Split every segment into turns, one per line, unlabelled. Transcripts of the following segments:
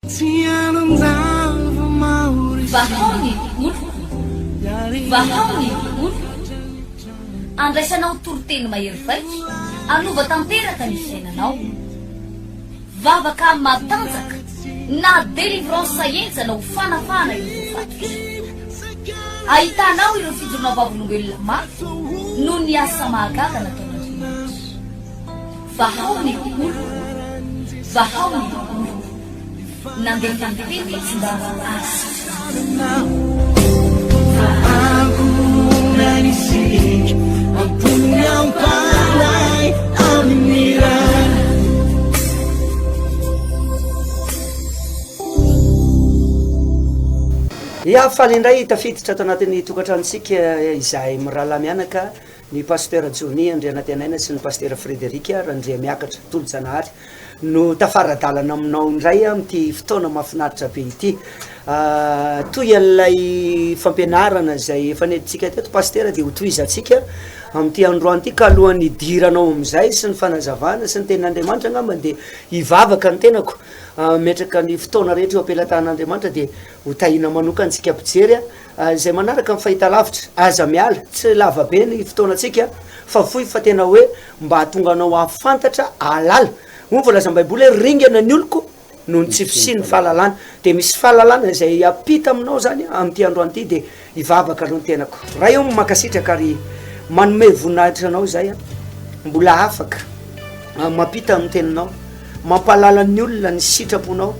Vahao ny oloko, vahao ny oloko. Andraisanao toriteny mahery vaika hanova tanteraka ny fiainanao. Vavaka matanjaka na délivrance henjana ho fanafahana ireo voafatotra. Ahitanao ireo fijoroana vavolombelona mafy noho ny asa mahagaga nataon'Andriamanitra. Vahao ny oloko, vahao ny oloko. Nandefa ny teny tsy mba hahasitrana.
Ya, faly indray tafiditra ato anatin'ny tokantranontsika izahay mirahalahy mianaka, ny Pasteur Johnny Andrianantenaina sy ny Pasteur Frédéric Randriamiakatra Tolojanahary no tafara-dalana aminao indray amin'ity fotoana mahafinaritra be ity. Toy an'ilay fampianarana izay efa nentintsika teto Pasitera dia hotohizantsika amin'ity androany ity ka alohan'ny hidiranao amin'izay sy ny fanazavana sy ny tenin'Andriamanitra angambany dia hivavaka ny tenako hametraka ny fotoana rehetra eo am-pelatanan'Andriamanitra dia ho tahiana manokana isika mpijery izay manaraka ny fahitalavitra. Aza miala, tsy lava be ny fotoanantsika fa fohy fa tena hoe mba hahatonga anao hahafantatra, hahalala. Hoy ny voalazan'ny Baiboly hoe ringana ny oloko noho ny tsy fisian'ny fahalalana. Dia misy fahalalana izay hiampita aminao izany amin'ity androany ity dia hivavaka aloha ny tenako. Ray ô, mankasitraka ary manome voninahitra anao izahay mbola afaka mampita ny teninao, mampahalala ny olona ny sitraponao,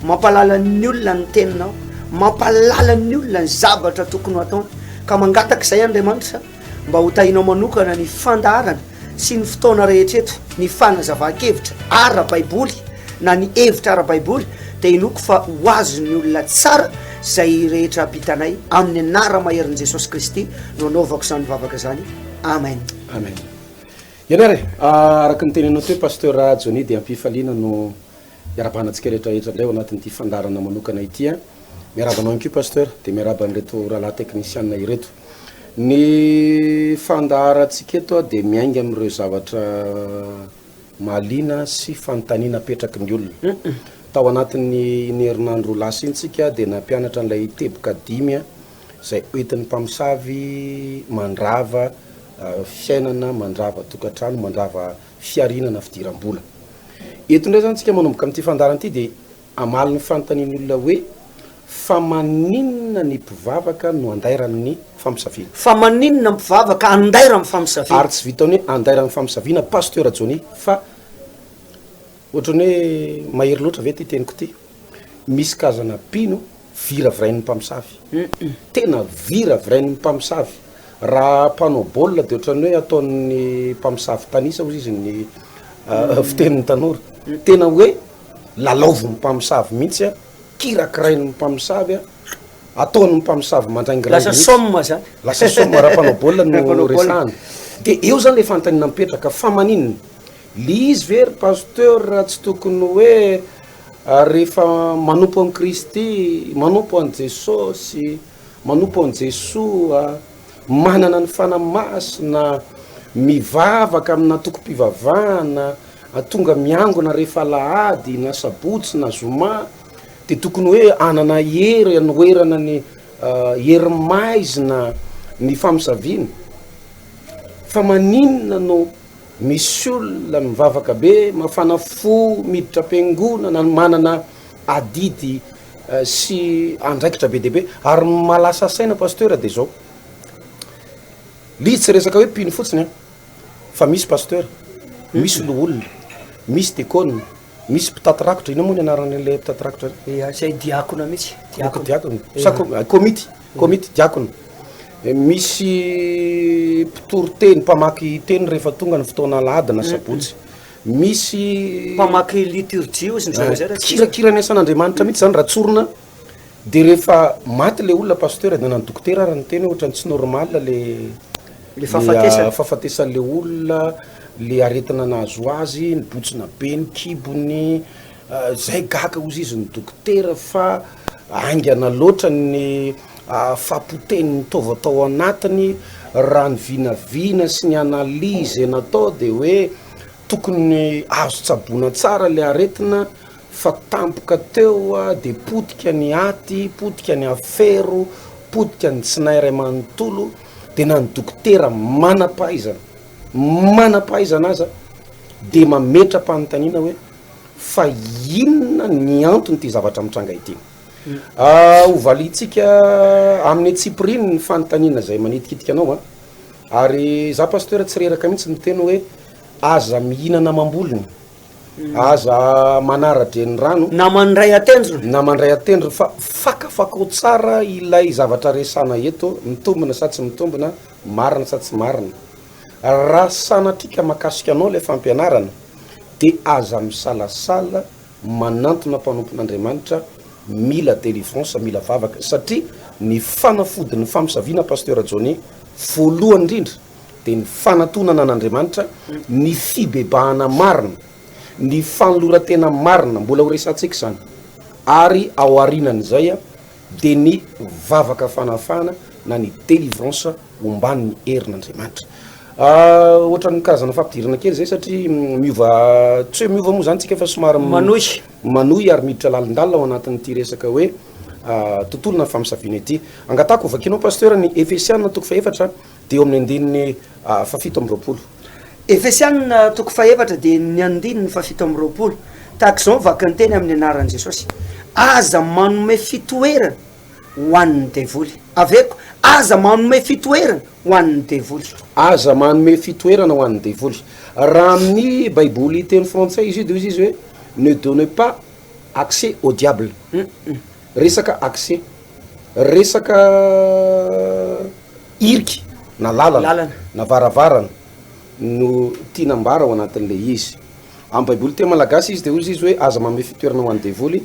mampahalala ny olona ny teninao, mampahalala ny olona ny zavatra tokony ho ataony. Ka mangataka izay Andriamanitra mba ho tahinao manokana ny fandaharana sy ny fotoana rehetra eto, ny fanazavan-kevitra ara-baiboly na ny hevitra ara-baiboly dia inoako fa ho azon'ny olona tsara izay rehetra ampitanay amin'ny anara-maherin'i Jesosy Kristy no anaovako izany vavaka izany. Amen.
Amen. Eny ary e, araka ny teneninao teo Pasteur Johnny dia am-pifaliana no iarahabana antsika rehetra rehetra indray ao anatin'ity fandaharana manokana ity an. Miarahaba anao ihany koa Pasteur, dia miarahaba an'ireto rahalahy teknisiana ireto. Ny fandaharantsika eto dia miainga amin'ireo zavatra mahaliana sy fanontaniana apetraky ny olona. Tao anatin'ny iny herinandro lasa iny tsika dia nampianatra an'ilay teboka dimy izay hoentin'ny mpamosavy mandrava fiainana, mandrava tokantrano, mandrava fihariana na fidiram-bola. Eto indray izany tsika manomboka amin'ity fandaharana ity dia hamaly ny fanontanian'ny olona hoe fa maninona ny mpivavaka no andairan'ny famosaviana?
Fa maninona ny mpivavaka andairan'ny famosaviana?
Ary tsy vitan'ny hoe andairan'ny famosaviana Pasteur Johnny fa ohatran'ny hoe mahery loatra ve ity teniko ity? Misy karazana mpino viravirain'ny mpamosavy. Tena viravirain'ny mpamosavy. Raha mpanao baolina dia ohatran'ny hoe ataon'ny mpamosavy tanisa hozy izy ny fitenin'ny tanora. Tena hoe lalaovin'ny mpamosavy mihitsy an, kirakirain'ny mpamosavy an, ataon'ny mpamosavy mandraingiraingy
Lasa mihitsy. somme zany.
Lasa somme raha mpanao baolina no resahana. Dia eo zany ilay fanontaniana mipetraka, fa maninona? Le izy ve ry pasteur tsy tokony hoe rehefa manompo an'i Kristy, manompo an'i Jesosy, manompo an'i Jesoa, manana ny Fanahy Masina, mivavaka amina antokom-pivavahana, tonga miangona rehefa alahady na sabotsy na zoma, de tokony hoe hanana hery hanoherana ny hery maizina, ny famosaviana, fa maninona no Misy olona mivavaka be, mafana fo, miditra am-piangonana, manana adidy sy andraikitra be dia be, ary ny mahalasa saina Pasteur dia izao, le izy tsy resaka hoe mpino fotsiny an, fa misy Pasteur, misy loholona, misy dekona, misy mpitaty rakotra, inona moa ny anaran'ilay mpitaty rakotra
ry? Ia, izay diakona mihitsy,
diakona. Diakona, sa komity, komity, diakona. Misy mpitory teny, mpamaky teny rehefa tonga ny fotoana alahady na sabotsy. Misy
Mpamaky liturgie hozy ny zareo zay
raha tsy diso. Mpikirakira ny asan'Andriamanitra mihitsy zany raha tsorina. De rehefa maty le olona pasteur de na ny dokotera ara niteny hoe ohatran'ny tsy normal le
Le fahafatesana.
fahafatesan'le olona, le aretina nahazo azy, nibotsina be ny kibony, zay gaga hozy izy ny dokotera fa haingana loatra ny fahapotehin'ny taova tao anatiny, raha ny vinavina sy ny analyse natao de hoe tokony azo tsaboina tsara le aretina. Fa tampoka teo dia potika ny aty, potika ny afero, potika ny tsinay iray manontolo, dia na ny dokotera manam-pahaizana, manam-pahaizana aza dia mametra-panontaniana hoe fa inona ny anton'ity zavatra mitranga ity? Hovaliantsika amin'ny antsipiriany ny fanontaniana izay manitikitika anao an! Ary za pasteur tsy reraka mihitsy miteny hoe aza mihinana amam-bolony. Aza manara-drenirano.
Na mandray an-tendrony.
Na mandray an-tendrony fa fakafakao tsara ilay zavatra resahana eto, mitombina sa tsy mitombina, marina sa tsy marina. Raha sanatria ka makasika anao ilay fampianarana dia aza misalasala manantona mpanompon'Andriamanitra mila délivrance, mila vavaka satria ny fanafodin'ny famosaviana Pasteur Johnny voalohany indrindra dia ny fanatonana an'Andriamanitra, ny fibebahana marina, ny fanoloran-tena marina, mbola ho resahantsika izany, ary ao aorianan'izay dia ny vavaka fanafahana na ny délivrance omban'ny herin'Andriamanitra. Ohatran'ny karazana fampidirana kely izay satria miova, tsy hoe miova moa izany tsika fa somary
Manohy.
manohy ary miditra lalindalina ao anatin'ity resaka hoe tontolo na famosaviana ity. Angatahako hovakianao Pasteur ny Efesiana toko fahefatra dia eo amin'ny andininy fahafito amby 20.
Efesiana toko fahefatra dia ny andininy fahafito amby 20. Tahaka izao ny vakin-teny amin'ny anaran'i Jesosy, Aza manome fitoerana ho an'ny devoly. Averiko, aza manome fitoerana ho an'ny devoly.
Aza manome fitoerana ho an'ny devoly. Raha amin'ny baiboly teny frantsay izy io dia hoy izy hoe ne donnez pas accès au diable. Resaka accès. Resaka iriky na lalana na varavarana no tiana ambara ao anatin'ilay izy. Amin'ny baiboly teny malagasy izy dia hoy izy hoe aza manome fitoerana ho an'ny devoly,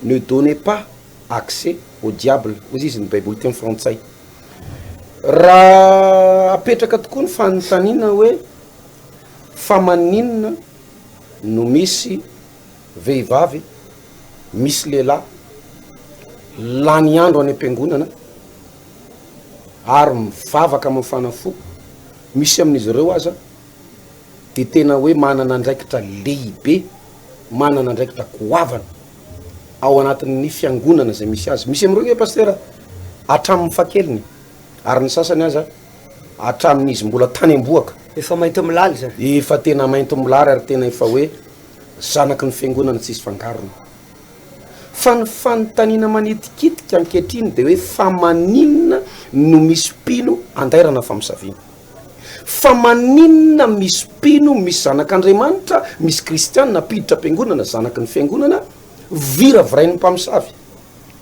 ne donnez pas accès au diable, hoy izy ny baiboly teny frantsay. Raha apetraka tokoa ny fanontaniana hoe fa maninona no misy vehivavy, misy lehilahy lany andro any am-piangonana ary mivavaka mafana fo, misy amin'izy ireo aza dia tena hoe manana andraikitra lehibe, manana andraikitra goavana ao anatin'ny fiangonana izay misy azy. Misy amin'ireo nge pasitera hatramin'ny fahakeliny ary ny sasany aza hatramin'izy mbola tany am-bohoka.
Efa mainty milaly izany.
Efa tena mainty milary ary tena efa hoe zanaky ny fiangonana tsisy fangarony. Fa ny fanontaniana manitikitika ankehitriny dia hoe fa maninona no misy mpino andairana famosaviana? Fa maninona misy mpino, misy zanak'Andriamanitra, misy kristiana mpiditra am-piangonana, zanaky ny fiangonana, viravirain'ny mpamosavy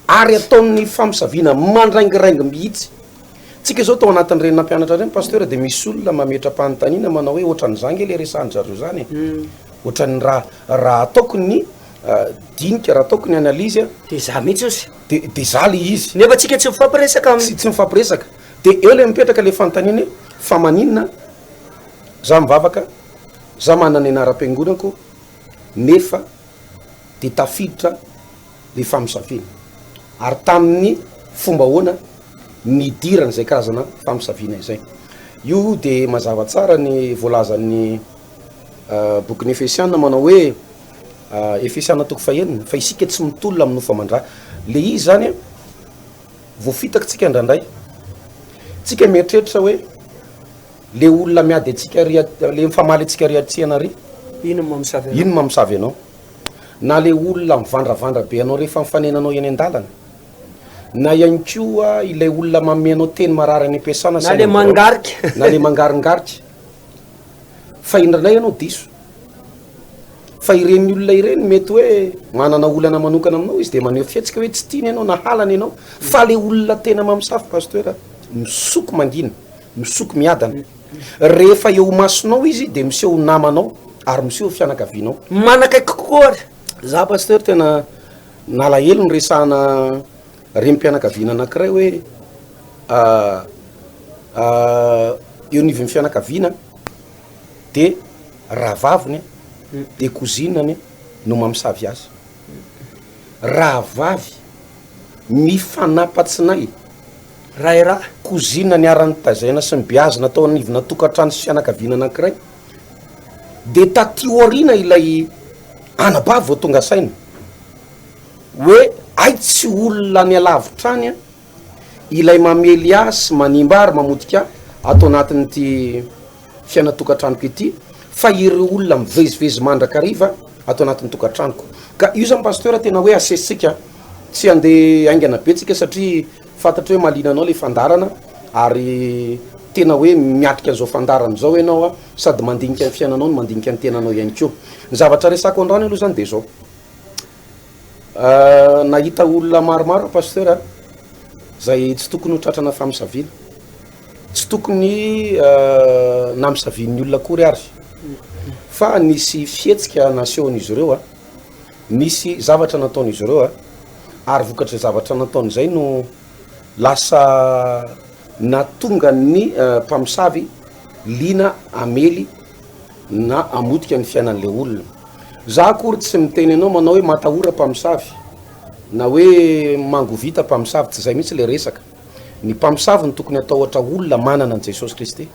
ary ataon'ny famosaviana mandraingiraingy mihitsy? Tsika zao tao anatin'ireny nampianatra ireny pasteur dia misy olona mametra-panontaniana manao hoe ohatran'izany nge le resahan-dry zareo zany e. Ohatran'ny raha raha ataoko ny dinika, raha ataoko ny analyse a.
De za mihitsy ozy.
De de za le izy.
Nefa tsika tsy mifampiresaka
am-. Tsy tsy mifampiresaka. De eo le mipetraka le fanontaniana hoe fa maninona za mivavaka, za manana ny anaram-piangonako nefa de tafiditra le famosaviana. Ary tamin'ny fomba ahoana nidiran'izay karazana famosaviana izay. Io de mazava tsara ny voalazan'ny bokin'ny Efesiana manao hoe, Efesiana toko fahenina, fa isika tsy mitolona amin'ny nofo aman-dra. Le izy zany an, voafitaka tsika indraindray. Tsika mieritreritra hoe le olona miady antsika ary, le mifamaly antsika ary atsena ary,
Ino no mamosavy anao?
Ino no mamosavy anao? Na le olona mivandravandra be anao rehefa mifanena anao eny an-dalana, na ihany koa ilay olona manome anao teny marary any am-piasana
Na le mangarika.
Na le mangaringarika. Fa indraindray ianao diso. Fa ireny olona ireny mety hoe manana olana manokana aminao izy de maneho fihetsika hoe tsy tiany ianao na halany ianao. Fa le olona tena mamosavy pasteur a, misoko mangina, misoko miadana. Rehefa eo imasonao izy de miseho ho namanao ary miseho ho fianakavianao.
Manakaiky kokoa ary.
Za pasteur tena nalahelo niresahana renim-pianakaviana anankiray hoe eo anivon'ny fianakaviana de rahavaviny de cousine-ny no mamosavy azy. Rahavavy mifanapa-tsinay.
Ray ra.
Cousine niara-nitazaina sy nibeazina tao anivona tokantrano sy fianakaviana anankiray. De taty aoriana ilay anabavy vao tonga saina. Hoe hay tsy olona any alavitra any an, ilay mamely ahy sy manimba ahy ary mamotika ahy ato anatin'ity fiainan-tokantranoko ity fa ireo olona mivezivezy mandrakariva ato anatin'ny tokantranoko. Ka io zany Pasteur tena hoe asesitsika, tsy handeha haingana be tsika satria fantatro hoe mahaliana anao le fandaharana ary tena hoe miatrika an'izao fandaharana izao ianao an, sady mandinika ny fiainanao no mandinika ny tenanao ihany koa. Ny zavatra resako androany aloha zany de zao. Nahita olona maromaro aho Pasteur a, zay tsy tokony ho tratrana famisaviana, tsy tokony namisavian'ny olona akory ary, fa nisy fihetsika nasehon'izy ireo a, nisy zavatra nataon'izy ireo a, ary vokatr'izay zavatra nataony izay no lasa nahatonga ny mpamosavy liana hamely na hamotika ny fiainan'le olona. Za akory tsy miteny anao manao hoe matahora mpamosavy na hoe mangovita mpamosavy, tsy zay mihitsy le resaka. Ny mpamosavy no tokony hatahotra olona manana an'i Jesosy Kristy.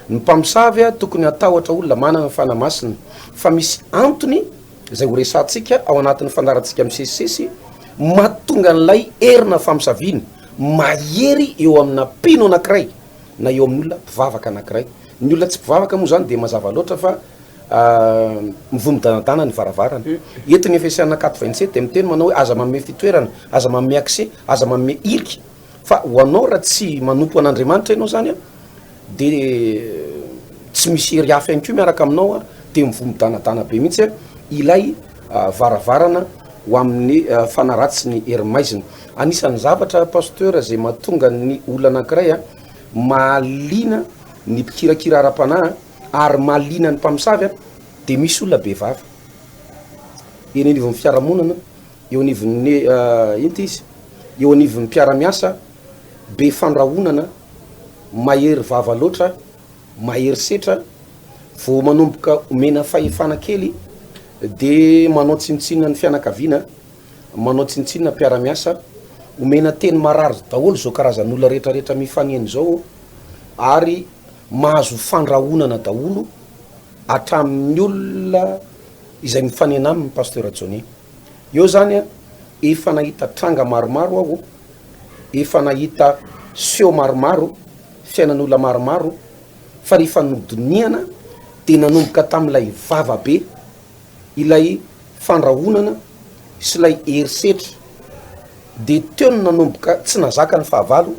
Ny mpamosavy tokony hatahotra olona manana ny Fanahy Masina. Fa misy antony izay ho resahantsika ao anatin'ny fandaharantsika misesisesy mahatonga an'ilay herina famosaviana mahery eo amina mpino anankiray na eo amin'olona mpivavaka anankiray. Ny olona tsy mpivavaka moa zany dia mazava loatra fa mivoha midanadana ny varavarana. Eto ny Efesiana 4 27 dia miteny manao hoe aza manome fitoerana, aza manome accès, aza manome hirika. Fa ho anao raha tsy manompo an'Andriamanitra ianao zany an, dia tsy misy hery hafa ihany koa miaraka aminao an, dia mivoha midanadana be mihitsy an ilay varavarana ho amin'ny fanahy ratsy sy ny hery maizina. Anisan'ny zavatra Pasteur izay mahatonga ny olona anankiray an, mahaliana ny mpikirakira ara-panahy ary mahaliana ny mpamosavy dia misy olona be vava eny anivon'ny fiarahamonina, eo anivon'ny inona ty izy, eo anivon'ny mpiara-miasa, be fandrahonana, mahery vava loatra, mahery setra, vao manomboka omena fahefana kely dia manao tsinontsinona ny fianakaviana. manao tsinontsinona mpiara-miasa, omena teny marary daholo izao karazan'olona rehetra rehetra mifanena izao ary mahazo fandrahonana daholo hatramin'ny olona izay mifanena aminy Pasteur Johnny. Eo zany an, efa nahita tranga maromaro aho, efa nahita seho maromaro, fiainan'olona maromaro, fa rehefa nodinihana dia nanomboka tamin'ilay vava be ilay fandrahonana sy ilay herisetra dia teo no nanomboka tsy nazaka ny fahavalo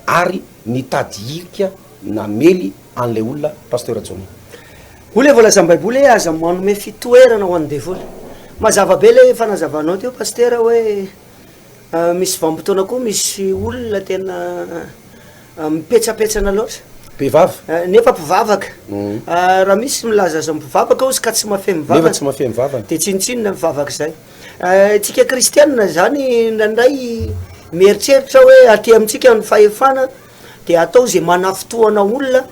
ary nitady hirika namely an'ilay olona Pasteur Johnny.
Hoy ilay voalazan'ny baiboly hoe aza manome fitoerana ho an'ny devoly. Mazava be ilay fanazavanao teo Pasitera hoe misy vanim-potoana koa misy olona tena Mipetsapetsana loatra.
Be vava.
Nefa mpivavaka. Raha misy milaza azy mpivavaka ozy ka tsy mahafehy ny vavany.
Nefa tsy mahafehy ny vavany.
De tsinontsinona ny vavaka izay. Tsika kristianina zany indraindray mieritreritra hoe aty amintsika ny fahefana de atao ze manafintohana olona,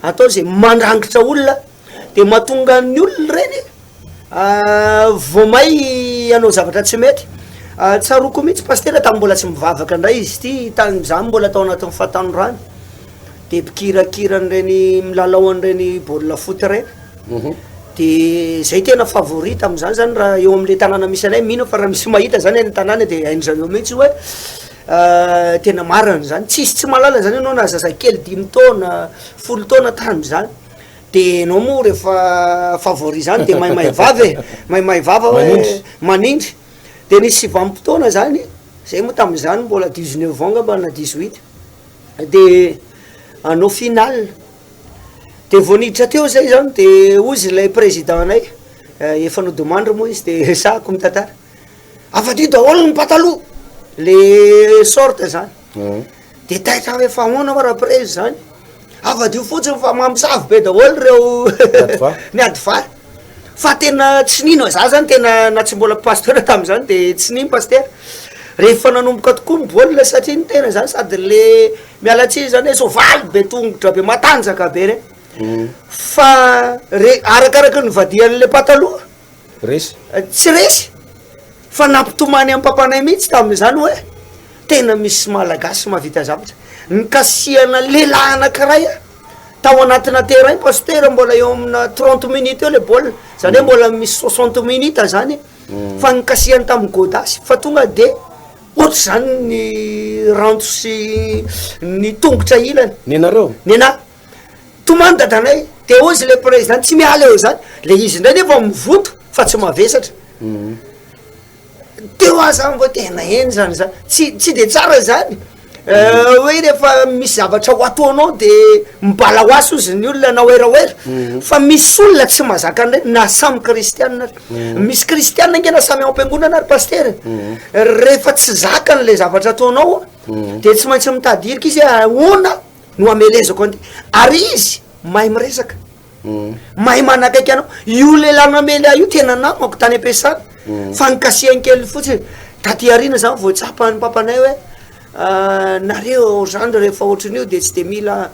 atao ze mandrangitra olona, de mahatonga ny olona ireny vao may hanao zavatra tsy mety. Tsaroako mihitsy pasitera tamin'ny mbola tsy mivavaka indray izy ity, tamin'izany mbola tao anatin'ny fahatanorana, de mpikirakira an'ireny milalao an'ireny baolina foot ireny, de zay tena favori tamin'izany zany raha eo am'le tanàna misy anay, mino aho fa raha misy mahita zany any an-tanàna de hain-dry zareo mihitsy hoe tena marina zany, tsisy tsy mahalala zany ianao na zazakely dimy taona, folo taona tamin'izany. De enao moa rehefa favori zany de maimay vava e, maimay vava hoe manindry, de nisy vanim-potoana zany, zay moa tam'zany mbola dix neuf ans ngamba na dix huit, de hanao finale, de vao niditra teo zay zany de hozy ilay président nay, efa nodimandry moa izy de sahako mitantara, afadio daholo ny pataloha, le short zany, de taitra aho hoe fa ahoana hoa raprezy zany. Avadio fotsiny fa mamosavy be daholo reo ny ady vary fa tena tsy nino za zany tena na tsy mbola pasteur tam'zany de tsy nino pasteur rehefa nanomboka tokoa ny baolina satria ny tena zany sady le miala tsiny zany hoe soavaly be tongotra be matanjaka be reny fa re arakaraky ny vadian'le pataloha
Resy.
Tsy resy fa nampitomany an'i papanay mihitsy tamin'izany hoe tena misy malagasy mahavita zavatra. Nikasihana lehilahy anankiray aho tao anatina terrain pasitera mbola eo amina trente minutes eo le baolina, zany hoe mbola misy soixante minutes zany. Fa nikasihany tamin'ny godasy fa tonga de ohatr'izany ny ranjo sy ny tongotra ilany.
Nenareo?
Nenah. Tomany dadanay, de hozy le président tsy miala eo zany, le izy indray nefa mivonto fa tsy mavesatra. Teo aho zany vao tena henjana zany, tsy tsy de tsara zany hoe rehefa misy zavatra ho ataonao de mibalahoasy hozy ny olona na werawera, fa misy olona tsy mahazaka an'ireny na samy kristianina ary, misy kristianina ange na samy ao am-piangonana ary pasitera e, rehefa tsy zakany le zavatra ataonao de tsy maintsy mitady hirika izy hoe ahoana no amelezako an'ity, ary izy mahay miresaka. Mahay manakaiky anao. Io lehilahy namely ahy io tena namako tany am-piasana. Fa nikasihany kely fotsiny. Taty aoriana zany vao tsapan'ny papanay hoe nareo zany rehefa ohatran'io de tsy de mila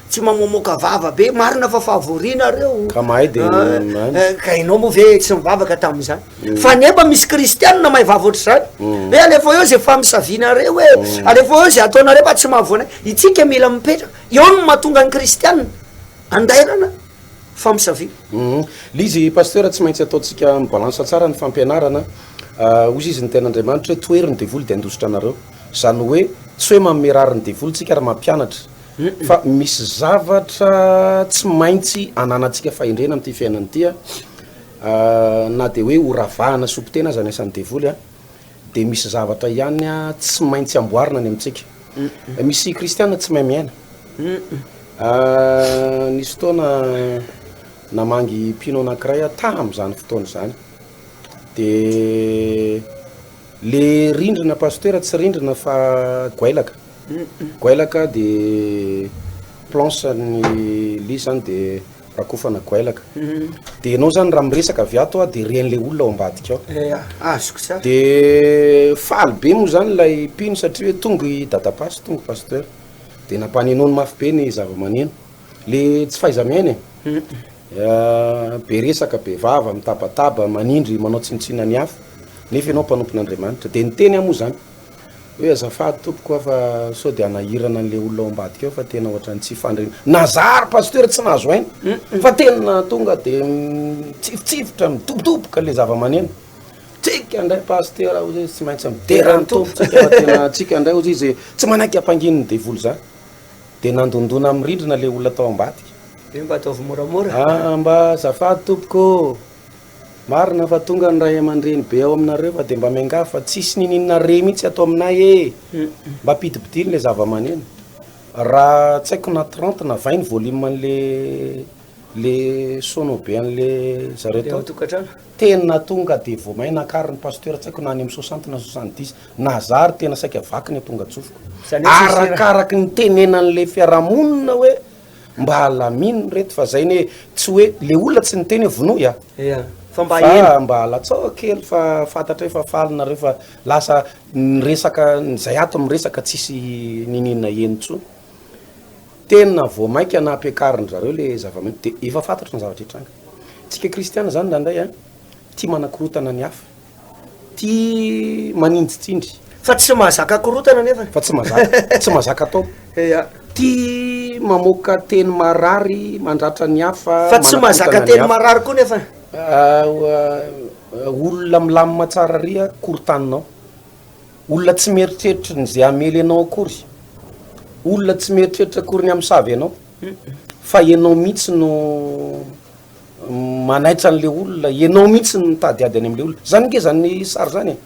tsy mamoamoaka vava be. Marina fa favori nareo.
Ka mahay de
mahay. Ka ianao moa ve tsy nivavaka tamin'izany? Fa nefa misy kristianina mahay vava ohatr'izany. Hoe alefa eo zay famisavianareo e, alefa eo zay ataonareo fa tsy mahavoa anay. Itsika mila mipetraka. Eo no mahatonga ny kristianina. Andairana famosaviana.
Hum. Le izy Pasteur tsy maintsy ataontsika mi-balance tsara ny fampianarana, hozy izy ny tenin'Andriamanitra hoe tohero ny devoly dia handositra anareo. Zany hoe tsy hoe manome rariny devoly tsika raha mampianatra fa misy zavatra tsy maintsy ananantsika fahendrena amin'ity fiainana ity a, na dia hoe ho ravahana sy hopotehina aza ny asan'ny devoly a, dia misy zavatra ihany tsy maintsy amboarina any amintsika. Misy kristiana tsy mahay miaina. Nisy fotoana namangy mpino anankiray aho tamin'izany fotoana izany, de le rindrina pasteur tsy rindrina fa goailaka, goailaka de planche ny le izy zany de rakofana goailaka, de ianao zany raha miresaka avy ato de ren'le olona ao ambadika ao,
Eya, azoko tsara.
de faly be moa zany ilay mpino satria hoe tonga i dadapasy, tonga pasteur. De nampanenoany mafy be ny zava-maneno. Le tsy fahaiza-miaina e. Be resaka, be vava, mitabataba, manindry, manao tsinontsinona ny hafa, nefa ianao mpanompon'Andriamanitra. De niteny aho moa zany hoe azafady tompoko aho fa sao de hanahirana an'le olona ao ambadika ao fa tena ohatran'ny tsy fandre-, na za ary pasteur tsy nahazo aina fa tena tonga de mitsifotsifotra, midobodoboka le zava-maneno. Tsika ndray pasitera ozy izy tsy maintsy midera ny Tompo tsika fa tena tsika ndray ozy izy tsy manaiky ampanginin'ny devoly zany. De nandondona amin'ny rindrina le olona tao ambadika.
Hoe mba ataovy moramora.
Ah mba azafady tompoko ô! Marina fa tonga ny ray aman-dreny be ao aminareo fa de mba miangavy fa tsisy niniana re mihitsy ato aminay e! Mba ampidipidino le zava-maneno. Raha tsy haiko na 30 na 20 ny volume an'le le sono be an'le zareo
tao. Tokantrano.
Tena tonga de vao may nakarin'ny pasteur tsy haiko na any amin'ny soixante na soixante dix na za ary tena saika vaky ny ampongatsofiko. Arakaraky ny tenenan'le fiarahamonina hoe mba alamino reto fa zay ne tsy hoe le olona tsy niteny hoe vonoy a.
Ia, fa mba ahena.
Fa mba alatsao kely fa fantatray fa faly nareo fa lasa ny resaka zay ato miresaka tsisy niniana heno intsony. Tena vao maika nampiakarin-dry zareo le zava-maneno de efa fantatro ny zavatra hitranga. Tsika kristiana zany indraindray an, tia manakorotana ny hafa, tia manindritsindry.
Fa tsy mahazaka korotana nefa.
Fa tsy mahazaka, tsy mahazaka atao.
Ia.
Tia mamoaka teny marary mandratra ny hafa,
Fa tsy mahazaka
manakorotana ny
teny
hafa.
marary koa nefa.
Olona milamina tsara ary an, korontaninao. Olona tsy mieritreritra ny ze hamely anao akory, olona tsy mieritreritra akory ny hamosavy anao, fa ianao mihitsy no manaitra an'le olona, ianao mihitsy no mitady ady any am'le olona, zany nge zany sary zany e,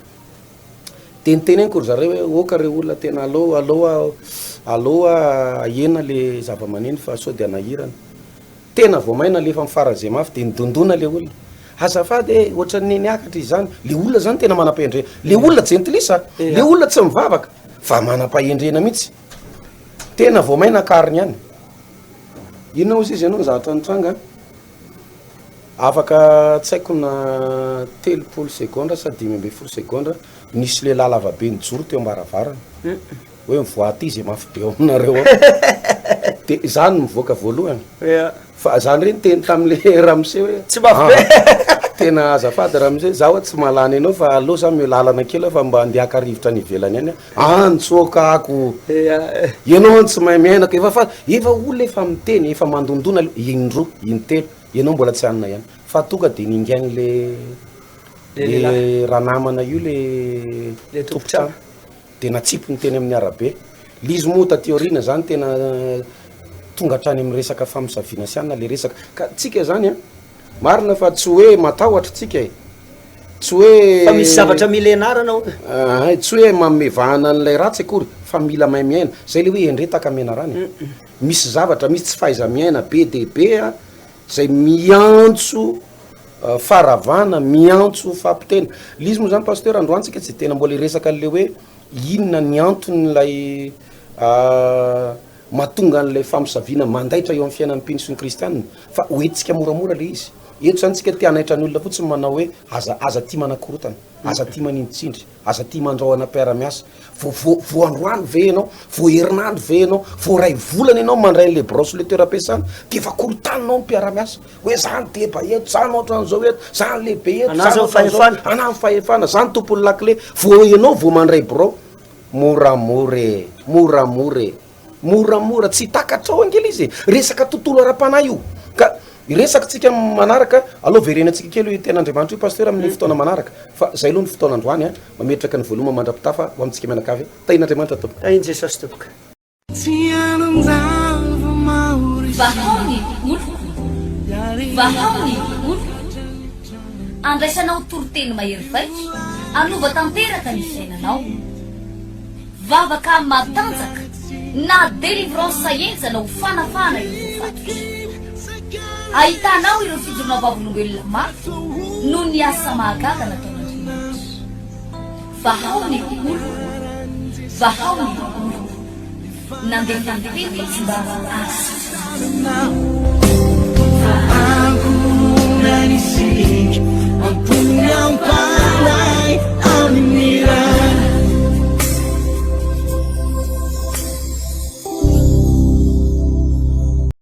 de niteneniko ry zareo hoe ok re olona tena aleo aleo aleo ahena le zava-maneno fa sao de hanahirana. Tena vao may nalefa am faran'izay mafy de nidondona le olona. Azafady e, ohatran'ny niakatra izy zany. Le olona zany tena manam-pahendrena. Le olona jentilisa, le olona tsy mivavaka fa manam-pahendrena mihitsy. Tena vao may nakariny ihany. Inona hozy izy ianao ny zavatra nitranga? Afaka tsy haiko na 30 segondra sa 15 segondra, nisy lehilahy lavabe nijoro teo am-baravarana. Hoe mivoaha aty ze mafy be ao aminareo ao. De za no mivoaka voalohany.
Ia.
Fa za ndray niteny tamle ramose hoe
Tsy mafy be.
Ah, tena azafady ramose, za hoa tsy mahalany anao fa aleo za omeo lalana kely aho fa mba andeha haka rivotra any ivelany any aho. Ah, nitsoaka ako.
Ia.
Ianao any tsy mahay miaina ka efa fa efa olona efa miteny, efa mandondona indroa, intelo, ianao mbola tsy hanina ihany. Fa tonga de ningain'le. Le ranamana io le
Le tompon-trano.
De natsipiny teny amin'ny arabe. Le izy moa taty aoriana zany tena tonga hatrany amin'ny resaka famosaviana sy anona le resaka. Ka tsika zany an, marina fa tsy hoe matahotra tsika e, tsy hoe.
Fa misy zavatra mila ianarana ao.
Ahay, tsy hoe manome vahana an'ilay ratsy akory fa mila mahay miaina. Zay le hoe endretaka menarana e. Misy zavatra, misy tsy fahaiza-miaina be dia be an, zay miantso faharavana, miantso fampitena. Le izy moa zany Pasteur androany tsika tsy de tena mbola hiresaka an'le hoe inona ny anton'ilay mahatonga an'ilay famosaviana mandaitra eo amin'ny fiainan'ny mpino sy ny kristianina fa hoentintsika moramora le izy. Eto zany tsika te hanaitra ny olona fotsiny manao hoe aza aza tia manakorotana, aza tia manindritsindry. Aza tia mandrahona mpiara-miasa. Vao vao vao androany ve ianao? Vao herinandro ve ianao? Vao iray volana ianao mandray an'ilay birao sy ilay toeram-piasana dia efa korontaninao ny mpiara-miasa. Hoe za ny deba eto, za no ohatran'izao eto, za ny lehibe eto,
Anà
za
zao
no ohatran'izao,
fahefana.
anà ny fahefana, za ny tompon'ny lakile. Vao ianao vao mandray birao. Moramora e, moramora e. Moramora, tsy takatrao ange le izy e! Resaka tontolo ara-panahy io. Ka hiresaka tsika amin'ny manaraka, aleo verenantsika kely io tenin'Andriamanitra io Pasteur amin'ny fotoana manaraka. Fa zay aloha ny fotoana androany an, mametraka ny veloma mandra-pitafa ho amintsika mianakavy. Tahin'Andriamanitra tompoko.
Tahin'i Jesosy tompoko.
Vahao ny oloko, vahao ny oloko. Andraisanao toriteny mahery vaika, hanova tanteraka ny fiainanao. Vavaka matanjaka na délivrance henjana ho fanafahana ireo voafatotra. Ahitanao ireo fijoroana vavolombelona mafy noho ny asa mahagaga nataon'Andriamanitra. Vahao ny oloko, vahao ny oloko. Nandefa ny teny izy mba hahasitrana.